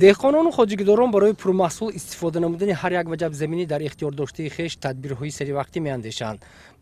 Деҳқонону хоҷагидорон барои пурмаҳсул истифода намудани ҳар як ваҷаб заминӣ дар ихтиёр доштаи хеш тадбирҳои саривақтӣ меандешанд.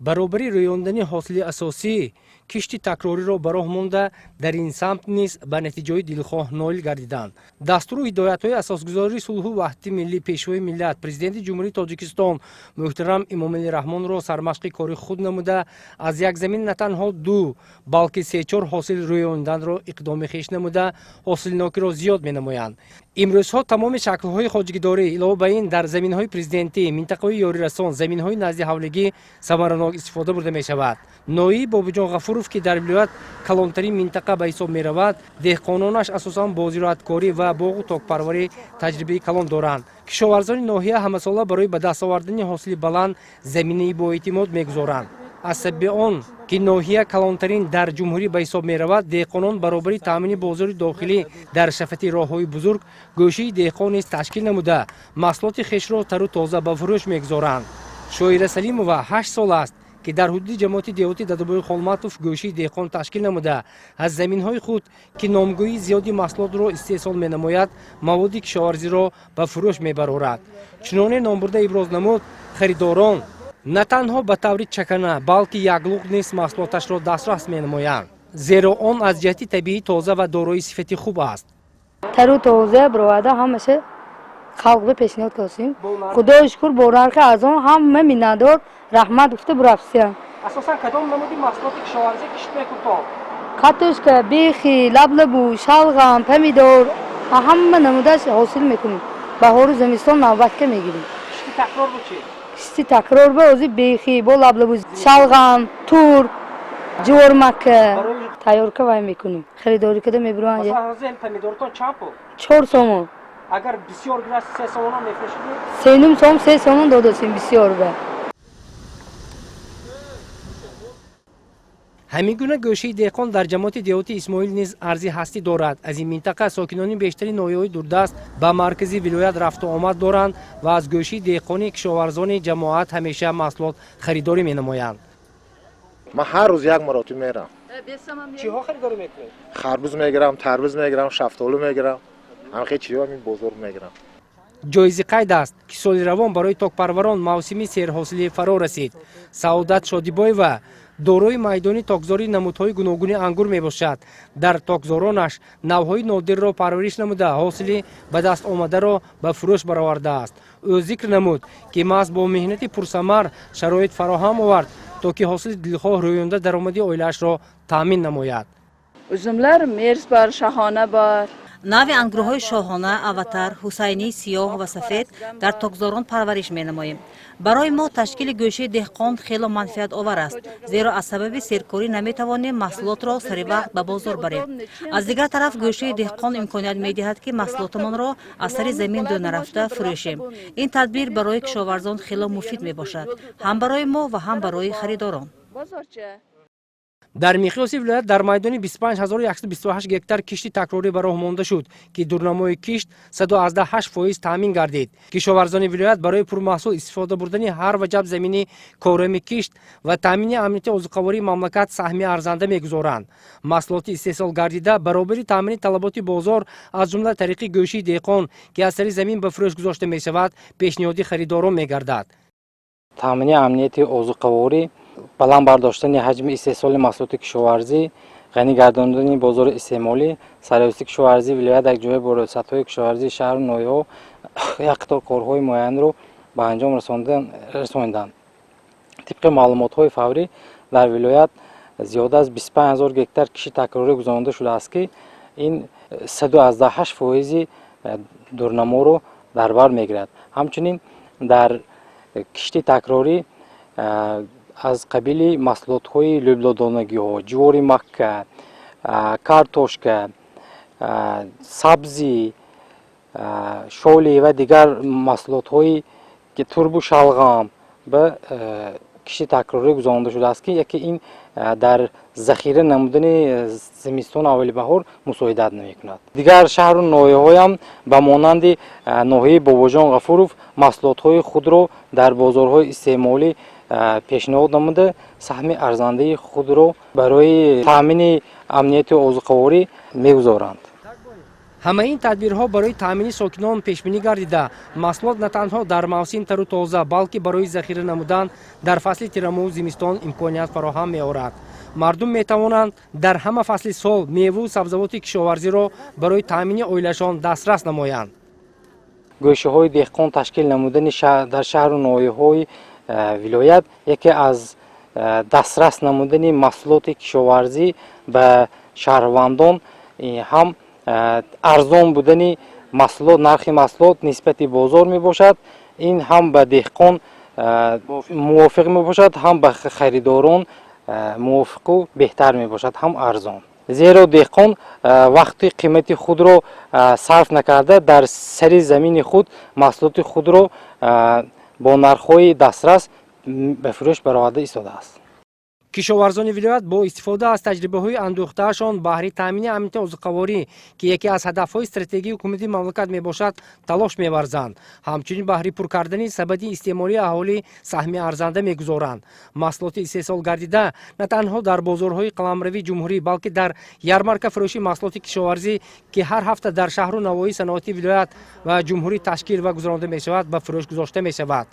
Баробари рӯёндани ҳосили асосӣ, кишти такрориро ба роҳ монда, дар ин самт низ ба натиҷаҳои дилхоҳ ноил гардиданд. Дастуру ҳидоятҳои асосгузори сулҳу ваҳдати миллӣ, Пешвои миллат, Президенти Ҷумҳурии Тоҷикистон муҳтарам Эмомалӣ Раҳмонро сармашқи кори худ намуда, аз як замин на танҳо ду, балки се-чор ҳосил рӯёнданро иқдоми хеш намуда, ҳосилнокиро зиёд менамоянд. Имрӯзҳо тамоми шаклҳои хоҷагидорӣ, илова ба ин, дар заминҳои президентӣ, минтақаҳои ёрирасон, заминҳои назди ҳавлигӣ самаранок истифода бурда мешавад. Ноҳияи Бобоҷон Ғафуров, ки дар вилоят калонтарин минтақа ба ҳисоб меравад, деҳқононаш асосан бо зироаткорӣ ва боғу токпарварӣ таҷрибаи калон доранд. Кишоварзони ноҳия ҳамасола барои ба даст овардани ҳосили баланд заминаи боэътимод мегузоранд. Аз сабаби он ки ноҳия калонтарин дар ҷумҳурӣ ба ҳисоб меравад, деҳқонон баробари таъмини бозори дохилӣ дар шафати роҳҳои бузург гӯшаи деҳқон низ ташкил намуда, маҳсулоти хешро тару тоза ба фурӯш мегузоранд. Шоира Салимова 8 сол аст, ки дар ҳудуди ҷамоати деҳоти Дадобои Холматов гӯшаи деҳқон ташкил намуда, аз заминҳои худ, ки номгӯии зиёди маҳсулотро истеҳсол менамояд, маводи кишоварзиро ба фурӯш мебарорад. Чуноне номбурда иброз намуд, харидорон на танҳо ба таври чакана, балки яклуқ низ маҳсулоташро дастрас менамоянд, зеро он аз ҷиҳати табиӣ тоза ва дорои сифати хуб аст. Тару тоза бироварда, ҳамаша халқро пешниҳод кардем. Худои шукр, бо нархи арзон. Ҳама миннатдор, раҳмат гуфта бурафтиян. Асосан кадом намуди маҳсулоти кишоварзӣ кишт мекунтон? Картошка, бехи, лаблабу, шалғам, помидор, ҳама намудаш ҳосил мекунем. Баҳору зимистон навбатка мегирем. Кишти такрор бу чӣ? Кишти такрор ба ози бехи, бо лаблабу, шалғам, тур, ҷуворимакка тайёрка вай мекунем, харидорӣ када мебуранд. Помидортон чанд пул? 4 сомон. Агар бисёр гирад, 3 сомона мефурӯшед? 3,5 сом, 3 сомон додасем бисёр ба. Ҳамин гуна гӯшаи деҳқон дар ҷамоати деҳоти Исмоил низ арзи ҳастӣ дорад. Аз ин минтақа сокинони бештари ноҳияҳои дурдаст ба маркази вилоят рафту омад доранд ва аз гӯшаи деҳқони кишоварзони ҷамоат ҳамеша маҳсулот харидорӣ менамоянд. Ман ҳар рӯз як маротиба мерам. Чиҳо харидорӣ мекунед? Харбуз мегирам, тарбуз мегирам, шафтолу мегирам, ҳамхел чизҳо ҳамин бозор мегирам. Ҷоизи қайд аст, ки соли равон барои токпарварон мавсими серҳосилӣ фаро расид. Саодат Шодибоева дорои майдони токзори намудҳои гуногуни ангур мебошад. Дар токзоронаш навъҳои нодирро парвариш намуда, ҳосили ба даст омадаро ба фурӯш баровардааст. Ӯ зикр намуд, ки маҳз бо меҳнати пурсамар шароит фароҳам овард, то ки ҳосили дилхоҳ рӯёнда, даромади оилаашро таъмин намояд. Uzumlar Mers bor, Shahona bor. Нави ангурҳои Шоҳона, Аватар, Ҳусайнии сиёҳ ва сафед дар токзорон парвариш менамоем. Барои мо ташкили гӯшаи деҳқон хело манфиатовар аст, зеро аз сабаби серкорӣ наметавонем маҳсулотро саривақт ба бозор барем. Аз дигар тараф, гӯшаи деҳқон имконият медиҳад, ки маҳсулотамонро аз сари замин дур нарафта фурӯшем. Ин тадбир барои кишоварзон хело муфид мебошад, ҳам барои мо ва ҳам барои харидорон. Дар миқёси вилоят дар майдони 25 128 гектар кишти такрорӣ ба роҳ монда шуд, ки дурнамои кишт 108% таъмин гардид. Кишоварзони вилоят барои пурмаҳсул истифода бурдани ҳар ваҷаб замини корами кишт ва таъмини амнияти озуқавории мамлакат саҳми арзанда мегузоранд. Маҳсулоти истеҳсол гардида баробари таъмини талаботи бозор, аз ҷумла тариқи гӯшии деҳқон, ки аз сари замин ба фурӯш гузошта мешавад, пешниҳоди харидорон мегардад. Таъмини амнияти озуқаворӣ, баланд бардоштани ҳаҷми истеҳсоли маҳсулоти кишоварзӣ, ғанӣ гардондани бозори истеъмолӣ, Сарраёсати кишоварзии вилоят якҷоя бо раёсатҳои кишоварзии шаҳру ноҳияҳо як қатор корҳои муайянро ба анҷом расониданд. Тибқи маълумотҳои фаврӣ, дар вилоят зиёда аз 25 000 гектар кишти такрорӣ гузаронида шудааст, ки ин 108 фоизи дурнаморо дар бар мегирад. Ҳамчунин дар кишти такрорӣ аз қабили маҳсулотҳои лӯблодонагиҳо, ҷувори макка, картошка, сабзӣ, шоли ва дигар маҳсулотҳои турбу шалғам ба кишти такрорӣ гузаронида шудааст, ки яке ин дар захира намудани зимистону аввали баҳор мусоидат намекунад. Дигар шаҳру ноҳияҳоям ба монанди ноҳияи Бобоҷон Ғафуров маҳсулотҳои худро дар бозорҳои истеъмолӣ пешниҳод намуда, саҳми арзандаи худро барои таъмини амнияти озуқаворӣ мегузоранд. Ҳамаи ин тадбирҳо барои таъмини сокинон пешбинӣ гардида, маҳсулот на танҳо дар мавсим тару тоза, балки барои захира намудан дар фасли тирамоҳу зимистон имконият фароҳам меорад. Мардум метавонанд дар ҳама фасли сол меву сабзавоти кишоварзиро барои таъмини оилашон дастрас намоянд. Гӯшаҳои деҳқон ташкил намудани дар шаҳру ноҳияҳои вилоят яке аз дастрас намудани маҳсулоти кишоварзӣ ба шаҳрвандон, ҳам арзон будани маҳсулот, нархи маҳсулот нисбати бозор мебошад. Ин ҳам ба деҳқон мувофиқ мебошад, ҳам ба харидорон мувофиқу беҳтар мебошад, ҳам арзон, зеро деҳқон вақти қимати худро сарф накарда, дар сари замини худ маҳсулоти худро бо нархҳои дастрас ба фурӯш бароварда истодааст. Кишоварзони вилоят бо истифода аз таҷрибаҳои андӯхтаашон баҳри таъмини амнияти озуқаворӣ, ки яке аз ҳадафҳои стратегии ҳукумати мамлакат мебошад, талош меварзанд. Ҳамчунин баҳри пур кардани сабади истеъмолии аҳолӣ саҳми арзанда мегузоранд. Маҳсулоти истеҳсол гардида на танҳо дар бозорҳои қаламравии ҷумҳурӣ, балки дар ярмарка фурӯши маҳсулоти кишоварзӣ, ки ҳар ҳафта дар шаҳру навоҳии саноатии вилоят ва ҷумҳурӣ ташкил ва гузаронда мешавад, ба фурӯш гузошта мешавад.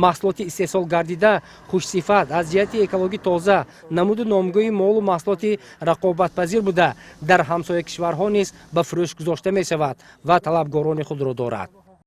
Маҳсулоти истеҳсол гардида хушсифат, аз ҷиҳати экологӣ тоза, намуду номгӯи молу маҳсулоти рақобатпазир буда, дар ҳамсоя кишварҳо низ ба фурӯш гузошта мешавад ва талабгорони худро дорад.